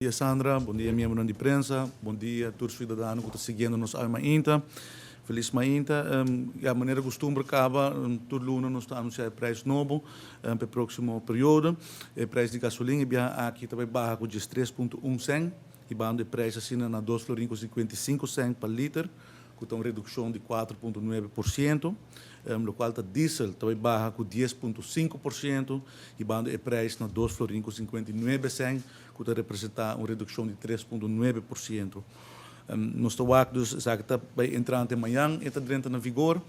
Dia, Sandra, bon dia, miembronan di prensa, bon dia tur ciudadano cu ta siguiendo nos awe mainta. Feliz mainta. Ya, manera custumber caba, tur luna nos ta anuncia e prijs nobo pa e proximo periodo. E prijs di gasolin e biaha aki ta bay baha cu 13.1 cent, hibando e prijs asina na 2 florin cu 55 cent pa liter, cu ta un reduccion di 4.9%. Locual ta diesel, ta bay baha cu 10.5%, hibando e prijs na 2 florin cu 59 cent, cu ta representa un reduccion di 3.9%. Nos ta wak dus esaki ta bay entrante mañan, e ta drenta na vigor.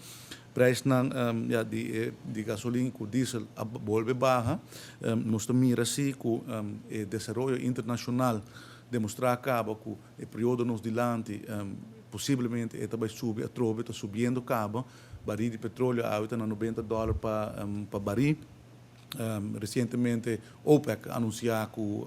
Prijsnan ja, di gasolin cu diesel a bolbe baha. Nos ta mira si cu e desaroyo internacional demostra caba cu e periodo nos dilanti posiblemente e ta bay subi atrobe, ta subiendo caba. Baril di petroleo awe ta na 90 dollar pa baril. Recientemente OPEC a anuncia cu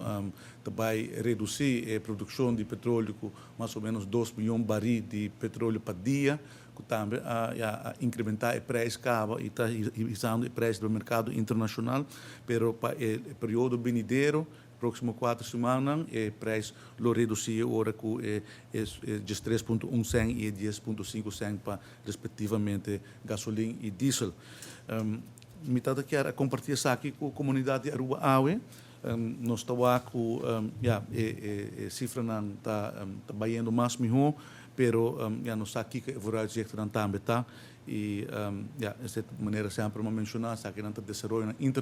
ta bay reduci e produccion di petroleo cu mas o menos 2 miyon baril di petroleo pa dia, cu tambe a, ja, a incrementa e prijs caba y ta hisando e prijs di mercado internacional, pero pa e periodo venidero, proximo 4 siman, e prijs lo reduci ora cu e 3.1 cent y 10.5 cent pa respectivamente gasolin y diesel. Mi tata kier comparti esaki cu e comunidad di Aruba awe. Nos ta cu ja, e cifranan ta bayendo mas miho, pero ja, nos sa kico e vooruitzichtennan tambe ta. Y ja, e manera semper mi a menciona, esaki nan ta desaroyo.